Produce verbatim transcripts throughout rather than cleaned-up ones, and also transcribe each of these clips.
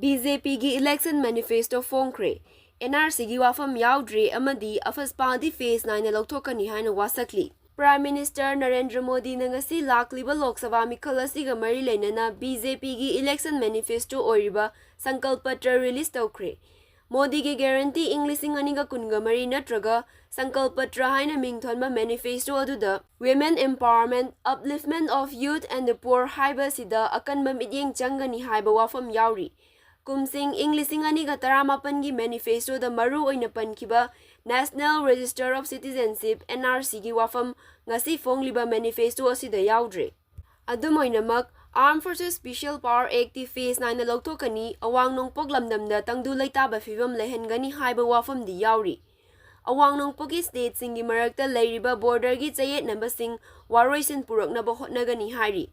B J ꯄꯤꯒꯤ election manifesto ꯐꯣꯡꯈ꯭ꯔꯦ꯫ And R ꯁꯤꯒꯤ ꯋꯥꯐꯝ ꯌꯥꯎꯗ꯭ꯔꯦ ꯑꯃꯗꯤ ꯑꯐꯁꯄꯥꯗꯤ phase ꯅꯥꯏꯅ ꯂꯧꯊꯣꯛꯀꯅꯤ ꯍꯥꯏꯅ ꯋꯥꯁꯛꯂꯤ꯫ Prime Minister ꯅꯔꯦꯟꯗ꯭ꯔ ꯃꯣꯗꯤꯅ ꯉꯁꯤ ꯂꯥꯛꯂꯤꯕ ꯂꯣꯛ ꯁꯚꯥ ꯃꯤꯈꯜ ꯑꯁꯤꯒ ꯃꯔꯤ ꯂꯩꯅꯅ ꯕꯤ ꯖꯦ ꯄꯤꯒꯤ election manifesto ꯑꯣꯏꯔꯤꯕ ꯁꯪꯀꯜꯄ ꯄꯇ꯭ꯔ release ꯇꯧꯈ꯭ꯔꯦ꯫ ꯃꯣꯗꯤꯒꯤ guarantee ꯏꯪ ꯂꯤꯁꯤꯡ ꯑꯅꯤꯒ ꯀꯨꯟꯒ ꯃꯔꯤ ꯅꯠꯇ꯭ꯔꯒ ꯁꯪꯀꯜꯄ ꯄꯇ꯭ꯔ ꯍꯥꯏꯅ ꯃꯤꯡ ꯊꯣꯟꯕ manifesto ꯑꯗꯨꯗ women empowerment, upliftment of youth and the poor ꯍꯥꯏꯕ ꯑꯁꯤꯗ ꯑꯀꯟꯕ ꯃꯤꯠꯌꯦꯡ ꯆꯪꯒꯅꯤ ꯍꯥꯏꯕ ꯋꯥꯐꯝ ꯌꯥꯎꯔꯤ꯫ ꯀꯨꯝꯁꯤꯡ ꯏꯪ ꯂꯤꯁꯤꯡ ꯑꯅꯤꯒ ꯇꯔꯥꯃꯥꯄꯟꯒꯤ manifesto ꯗ ꯃꯔꯨ ꯑꯣꯏꯅ ꯄꯟꯈꯤꯕ National Register of Citizenship, N R C ꯒꯤ ꯋꯥꯐꯝ ꯉꯁꯤ ꯐꯣꯡꯂꯤꯕ manifesto ꯑꯁꯤꯗ ꯌꯥꯎꯗ꯭ꯔꯦ꯫ ꯑꯗꯨꯝ ꯑꯣꯏꯅꯃꯛ, Armed Forces Special Power Act T phase ꯅꯥꯏꯅ ꯂꯧꯊꯣꯛꯀꯅꯤ, ꯑꯋꯥꯡ ꯅꯣꯡꯄꯣꯛ ꯂꯝꯗꯝꯗ ꯇꯪꯗꯨ ꯂꯩꯇꯥꯕ ꯐꯤꯕꯝ ꯂꯩꯍꯟꯒꯅꯤ ꯍꯥꯏꯕ ꯋꯥꯐꯝꯗꯤ ꯌꯥꯎꯔꯤ꯫ ꯑꯋꯥꯡ ꯅꯣꯡꯄꯣꯛꯀꯤ state ꯁꯤꯡꯒꯤ ꯃꯔꯛꯇ ꯂꯩꯔꯤꯕ border ꯒꯤ ꯆꯌꯦꯠꯅꯕꯁꯤꯡ ꯋꯥꯔꯣꯏꯁꯤꯟ ꯄꯨꯔꯛꯅꯕ ꯍꯣꯠꯅꯒꯅꯤ ꯍꯥꯏꯔꯤ꯫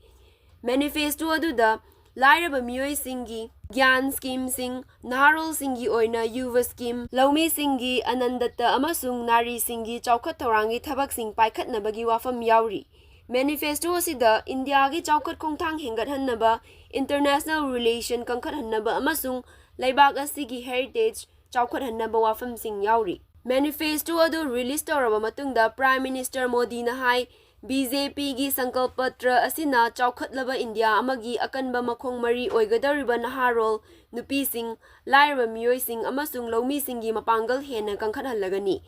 Manifesto ꯑꯗꯨꯗ ꯂꯥꯏꯔꯕ ꯃꯤꯑꯣꯏꯁꯤꯡꯒꯤ ꯒ꯭ꯌꯥꯟ scheme ꯁꯤꯡ, ꯅꯍꯥꯔꯣꯜꯁꯤꯡꯒꯤ ꯑꯣꯏꯅ ꯌꯨꯚ scheme, ꯂꯧꯃꯤꯁꯤꯡꯒꯤ ꯑꯅꯟꯗꯇ ꯑꯃꯁꯨꯡ ꯅꯥꯔꯤꯁꯤꯡꯒꯤ ꯆꯥꯎꯈꯠ ꯊꯧꯔꯥꯡꯒꯤ ꯊꯕꯛꯁꯤꯡ ꯄꯥꯏꯈꯠꯅꯕꯒꯤ ꯋꯥꯐꯝ ꯌꯥꯎꯔꯤ꯫ Manifesto ꯑꯁꯤꯗ ꯏꯟꯗꯤꯌꯥꯒꯤ ꯆꯥꯎꯈꯠ ꯈꯣꯡꯊꯥꯡ ꯍꯦꯟꯒꯠꯍꯟꯅꯕ, international relation ꯀꯟꯈꯠꯍꯟꯅꯕ ꯑꯃꯁꯨꯡ ꯂꯩꯕꯥꯛ ꯑꯁꯤꯒꯤ heritage ꯆꯥꯎꯈꯠꯍꯟꯅꯕ ꯋꯥꯐꯝꯁꯤꯡ ꯌꯥꯎꯔꯤ꯫ Manifesto ꯑꯗꯨ release ꯇꯧꯔꯕ ꯃꯇꯨꯡꯗ Prime Minister ꯃꯣꯗꯤꯅ ꯍꯥꯏ, B J P ꯒꯤ ꯁꯪꯀꯜꯄ ꯄꯇ꯭ꯔ ꯑꯁꯤꯅ ꯆꯥꯎꯈꯠꯂꯕ ꯏꯟꯗꯤꯌꯥ ꯑꯃꯒꯤ ꯑꯀꯟꯕ ꯃꯈꯣꯡ ꯃꯔꯤ ꯑꯣꯏꯒꯗꯧꯔꯤꯕ ꯅꯍꯥꯔꯣꯜ, ꯅꯨꯄꯤꯁꯤꯡ, ꯂꯥꯏꯔꯕ ꯃꯤꯑꯣꯏꯁꯤꯡ ꯑꯃꯁꯨꯡ ꯂꯧꯃꯤꯁꯤꯡꯒꯤ ꯃꯄꯥꯡꯒꯜ ꯍꯦꯟꯅ ꯀꯟꯈꯠꯍꯜꯂꯒꯅꯤ꯫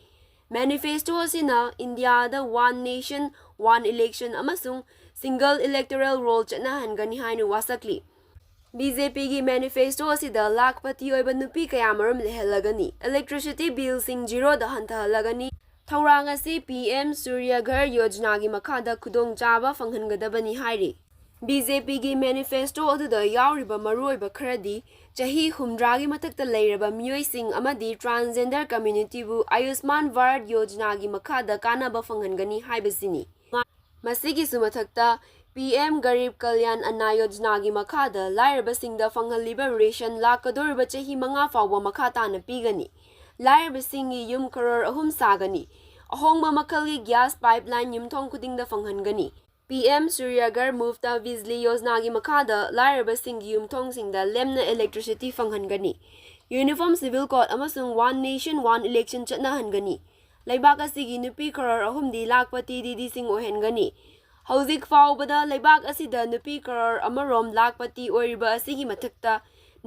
Manifesto ꯑꯁꯤꯅ ꯏꯟꯗꯤꯌꯥꯗ one nation, one election ꯑꯃꯁꯨꯡ single electoral roll ꯆꯠꯅꯍꯟꯒꯅꯤ ꯍꯥꯏꯅ ꯋꯥꯁꯛꯂꯤ꯫ B J P ꯒꯤ manifesto ꯑꯁꯤꯗ ꯂꯥꯈꯄꯇꯤ ꯑꯣꯏꯕ ꯅꯨꯄꯤ ꯀꯌꯥꯃꯔꯨꯝ ꯂꯩꯍꯜꯂꯒꯅꯤ, electricity bill ꯁꯤꯡ zero ꯗ ꯍꯟꯊꯍꯜꯂꯒꯅꯤ꯫ ꯊꯧꯔꯥꯡ ꯑꯁꯤ P M Surya Ghar Yojana ꯒꯤ ꯃꯈꯥꯗ ꯈꯨꯗꯣꯡꯆꯥꯕ ꯐꯪꯍꯟꯒꯗꯕꯅꯤ ꯍꯥꯏꯔꯤ꯫ B J P ꯒꯤ manifesto ꯑꯗꯨꯗ ꯌꯥꯎꯔꯤꯕ ꯃꯔꯨꯑꯣꯏꯕ ꯈꯔꯗꯤ ꯆꯍꯤ ꯍꯨꯝꯗ꯭ꯔꯥꯒꯤ ꯃꯊꯛꯇ ꯂꯩꯔꯕ ꯃꯤꯑꯣꯏꯁꯤꯡ ꯑꯃꯗꯤ transgender community ꯕꯨ Ayushman Bharat Yojana ꯒꯤ ꯃꯈꯥꯗ ꯀꯥꯟꯅꯕ ꯐꯪꯍꯟꯒꯅꯤ ꯍꯥꯏꯕꯁꯤꯅꯤ꯫ ꯃꯁꯤꯒꯤꯁꯨ ꯃꯊꯛꯇ, P M Garib Kalyan Anna Yojana ꯒꯤ ꯃꯈꯥꯗ ꯂꯥꯏꯔꯕꯁꯤꯡꯗ ꯐꯪꯍꯜꯂꯤꯕ ration ꯂꯥꯛꯀꯗꯧꯔꯤꯕ ꯆꯍꯤ ꯃꯉꯥ ꯐꯥꯎꯕ ꯃꯈꯥ ꯇꯥꯅ ꯄꯤꯒꯅꯤ꯫ ꯂꯥꯏꯔꯕꯁꯤꯡꯒꯤ ꯌꯨꯝ ꯀꯔꯣꯔ ꯑꯍꯨꯝ ꯁꯥꯒꯅꯤ꯫ ꯑꯍꯣꯡꯕ ꯃꯈꯜꯒꯤ gas pipeline ꯌꯨꯝꯊꯣꯡ ꯈꯨꯗꯤꯡꯗ ꯐꯪꯍꯟꯒꯅꯤ꯫ ꯄꯤ ꯑꯦꯝ ꯁꯨꯔ꯭ꯌꯥꯒꯔ ꯃꯨꯐꯇ ꯕꯤꯖꯂꯤ ꯌꯣꯖꯅꯥꯒꯤ ꯃꯈꯥꯗ ꯂꯥꯏꯔꯕꯁꯤꯡꯒꯤ ꯌꯨꯝꯊꯣꯡꯁꯤꯡꯗ ꯂꯦꯝꯅ electricity ꯐꯪꯍꯟꯒꯅꯤ꯫ Uniform Civil Code ꯑꯃꯁꯨꯡ One Nation One Election ꯆꯠꯅꯍꯟꯒꯅꯤ꯫ ꯂꯩꯕꯥꯛ ꯑꯁꯤꯒꯤ ꯅꯨꯄꯤ ꯀꯔꯣꯔ ꯑꯍꯨꯝꯗꯤ ꯂꯥꯈꯄꯇꯤ ꯗꯤꯗꯤꯁꯤꯡ ꯑꯣꯏꯍꯟꯒꯅꯤ꯫ ꯍꯧꯖꯤꯛ ꯐꯥꯎꯕꯗ ꯂꯩꯕꯥꯛ ꯑꯁꯤꯗ ꯅꯨꯄꯤ ꯀꯔꯣꯔ ꯑꯃꯔꯣꯝ ꯂꯥꯈꯄꯇꯤ ꯑꯣꯏꯔꯤꯕ ꯑꯁꯤꯒꯤ ꯃꯊꯛꯇ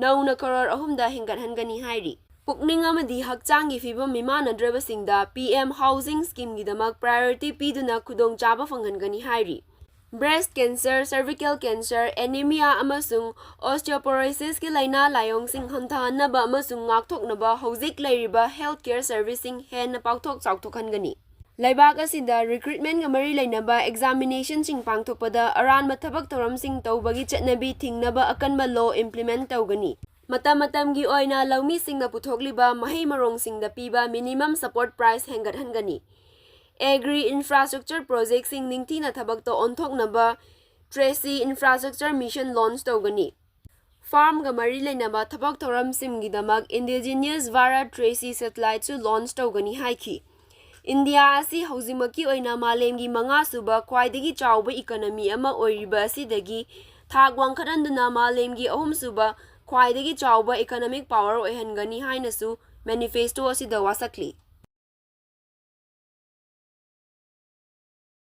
ꯅꯧꯅ ꯀꯔꯣꯔ ꯑꯍꯨꯝꯗ ꯍꯦꯟꯒꯠꯍꯟꯒꯅꯤ ꯍꯥꯏꯔꯤ꯫ ꯄꯨꯛꯅꯤꯡ ꯑꯃꯗꯤ ꯍꯛꯆꯥꯡꯒꯤ ꯐꯤꯕꯝ ꯃꯤꯃꯥꯟꯅꯗ꯭ꯔꯕꯁꯤꯡꯗ ꯄꯤ ꯑꯦꯝ Housing Schemeꯒꯤꯗꯃꯛ priority ꯄꯤꯗꯨꯅ ꯈꯨꯗꯣꯡꯆꯥꯕ ꯐꯪꯍꯟꯒꯅꯤ ꯍꯥꯏꯔꯤ꯫ Breast cancer, cervical cancer, anemia ꯑꯃꯁꯨꯡ osteoporosisꯀꯤ ꯂꯥꯏꯅꯥ ꯂꯥꯏꯑꯣꯡꯁꯤꯡ ꯍꯟꯊꯍꯟꯅꯕ ꯑꯃꯁꯨꯡ ꯉꯥꯛꯊꯣꯛꯅꯕ ꯍꯧꯖꯤꯛ ꯂꯩꯔꯤꯕ healthcare serviceꯁꯤꯡ ꯍꯦꯟꯅ ꯄꯥꯛꯊꯣꯛ ꯆꯥꯎꯊꯣꯛꯍꯟꯒꯅꯤ꯫ ꯂꯩꯕꯥꯛ ꯑꯁꯤꯗ recruitmentꯒ ꯃꯔꯤ ꯂꯩꯅꯕ examinationꯁꯤꯡ ꯄꯥꯡꯊꯣꯛꯄꯗ ꯑꯔꯥꯟꯕ ꯊꯕꯛ ꯊꯧꯔꯝꯁꯤꯡ ꯇꯧꯕꯒꯤ ꯆꯠꯅꯕꯤ ꯊꯤꯡꯅꯕ ꯑꯀꯟꯕ law implement ꯇꯧꯒꯅꯤ꯫ ꯃꯇꯝ ꯃꯇꯝꯒꯤ ꯑꯣꯏꯅ ꯂꯧꯃꯤꯁꯤꯡꯅ ꯄꯨꯊꯣꯛꯂꯤꯕ ꯃꯍꯩ ꯃꯔꯣꯡꯁꯤꯡꯗ ꯄꯤꯕ minimum support price ꯍꯦꯟꯒꯠꯍꯟꯒꯅꯤ꯫ Agri infrastructure projectꯁꯤꯡ ꯅꯤꯡꯊꯤꯅ ꯊꯕꯛꯇ ꯑꯣꯟꯊꯣꯛꯅꯕ Tracy Infrastructure Mission launch ꯇꯧꯒꯅꯤ꯫ Farmꯒ ꯃꯔꯤ ꯂꯩꯅꯕ ꯊꯕꯛ ꯊꯧꯔꯝꯁꯤꯡꯒꯤꯗꯃꯛ Indigenous Bharat Tracy Satelliteꯁꯨ launch ꯇꯧꯒꯅꯤ ꯍꯥꯏꯈꯤ꯫ ꯏꯟꯗꯤꯌꯥ ꯑꯁꯤ ꯍꯧꯖꯤꯛꯃꯛꯀꯤ ꯑꯣꯏꯅ ꯃꯥꯂꯦꯝꯒꯤ ꯃꯉꯥꯁꯨꯕ ꯈ꯭ꯋꯥꯏꯗꯒꯤ ꯆꯥꯎꯕ economy ꯑꯃ ꯑꯣꯏꯔꯤꯕ ꯑꯁꯤꯗꯒꯤ ꯊꯥꯛ ꯋꯥꯡꯈꯠꯍꯟꯗꯨꯅ ꯃꯥꯂꯦꯝꯒꯤ ꯑꯍꯨꯝꯁꯨꯕ ꯈ꯭ꯋꯥꯏꯗꯒꯤ ꯆꯥꯎꯕ economic power ꯑꯣꯏꯍꯟꯒꯅꯤ ꯍꯥꯏꯅꯁꯨ manifesto ꯑꯁꯤꯗ ꯋꯥꯁꯛꯂꯤ꯫